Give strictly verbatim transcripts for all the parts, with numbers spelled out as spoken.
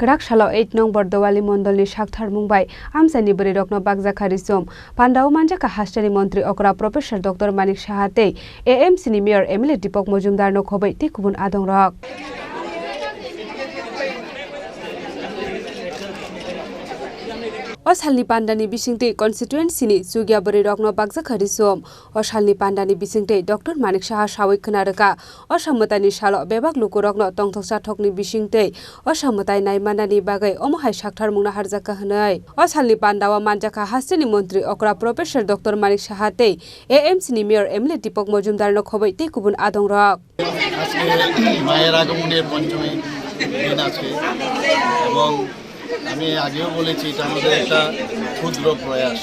Kwrak salo eight nombor Dowali mondolni saktharmung bai amchaini bwrwirokno bakjakha risum. Pandao manjakha hasteni montri okra Professor Doctor Manik Saha tei A M C ni mayor M L A Deepak Majumdarno khobwi tei kubun adongrok. O salni pandani bisingtwi constituency ni chukya bwrwirokno bakjakha risum. O salni pandani bisingtwi Doctor Manik Saha sawi khna rwkha, o samwtaini salo bebak lukurokno tongthok chathokni bisingtwi o samwtai naimanani bagwi omo hai saktharmungno harjakha hwnwi. O salni pandao manjakha hasteni montri okra Professor Doctor Manik Saha tei A M C ni mayor M L A Deepak Majumdarno khobwi tei kubun adongrok. আজকে মায়ের আগমনের পঞ্চমী দিন আছে এবং আমি আগেও বলেছি, এটা আমাদের একটা ক্ষুদ্র প্রয়াস।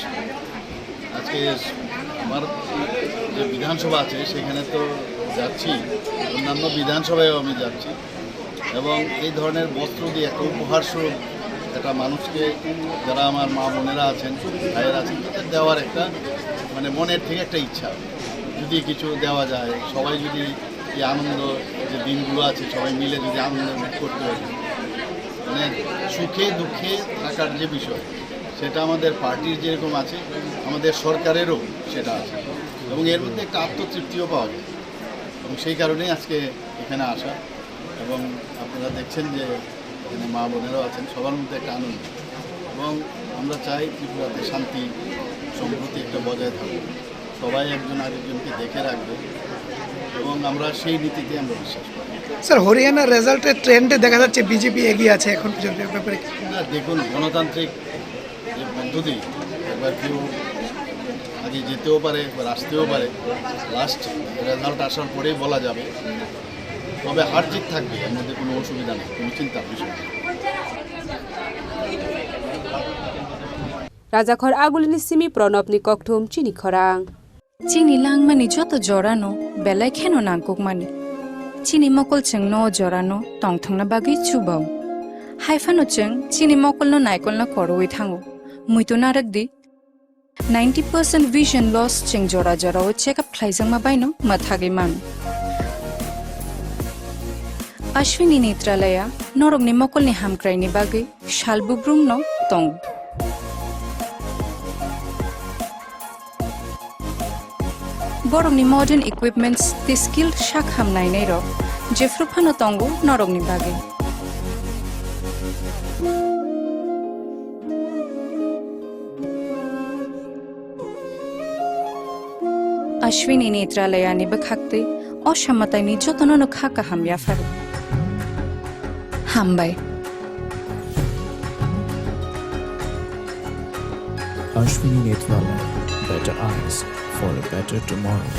আজকে আমার যে বিধানসভা আছে, সেখানে তো যাচ্ছি, অন্যান্য বিধানসভায়ও আমি যাচ্ছি এবং এই ধরনের বস্ত্র দিয়ে একটা উপহার স্বরূপ একটা মানুষকে, যারা আমার মা বোনেরা আছেন, ভাইয়েরা আছেন, তাদের দেওয়ার একটা, মানে, মনের থেকে একটা ইচ্ছা, যদি কিছু দেওয়া যায়, সবাই যদি এই আনন্দ, যে দিনগুলো আছে, সবাই মিলে যদি আনন্দ করতে পারি, মানে, সুখে দুঃখে থাকার যে বিষয়, সেটা আমাদের পার্টির যেরকম আছে, আমাদের সরকারেরও সেটা আছে এবং এর মধ্যে একটা আত্মতৃপ্তিও পাওয়া যায় এবং সেই কারণেই আজকে এখানে আসা। এবং আপনারা দেখছেন যে এখানে মা বোনেরাও আছেন, সবার মধ্যে একটা আনন্দ এবং আমরা চাই ত্রিপুরাতে শান্তি সম্প্রীতি একটা বজায় থাকুক, সবাই একজন আরেকজনকে দেখে রাখবে এবং আমরা সেই নীতিতে আমরা বিশ্বাস করি। স্যার, হরিয়ানা রেজাল্টের ট্রেন্ডে দেখা যাচ্ছে বিজেপি এগিয়ে আছে এখন পর্যন্ত, এ ব্যাপারে কি? না, দেখুন, গণতান্ত্রিক যে পদ্ধতি, একবার কেউ আগে যেতেও পারে, একবার আসতেও পারে, লাস্ট রেজাল্ট আসার পরেই বলা যাবে। তবে হার জিত থাকবে, এর মধ্যে কোনো অসুবিধা নেই, কোনো চিন্তার বিষয় নেই। Rajakhor Agulini simi Pranabni kokthum chini khorang. Chini langmani joto jorano belai kheno nangkukmani. Chini mokol chwngno o jorano tongthokna bagwi chubao. Haiphano chwng chini mokolno naikolno koroi thango. Muitu narwk di, ninety percent vision loss chwng jora jorao check up khlaijakma baino mwthagwi mano. Ashwini Netralaya norokni mokolni hamkraini bagwi sal bubrumno tongo. Borokni modern equipments tei skill sak ham nainairok jephru phano tongo norokni bagwi. Ashwini Netralayani bwkhaktwi o samataini jotono no kha kaham yapharo. Hambai. Ashwini Netralaya, better eyes for a better tomorrow.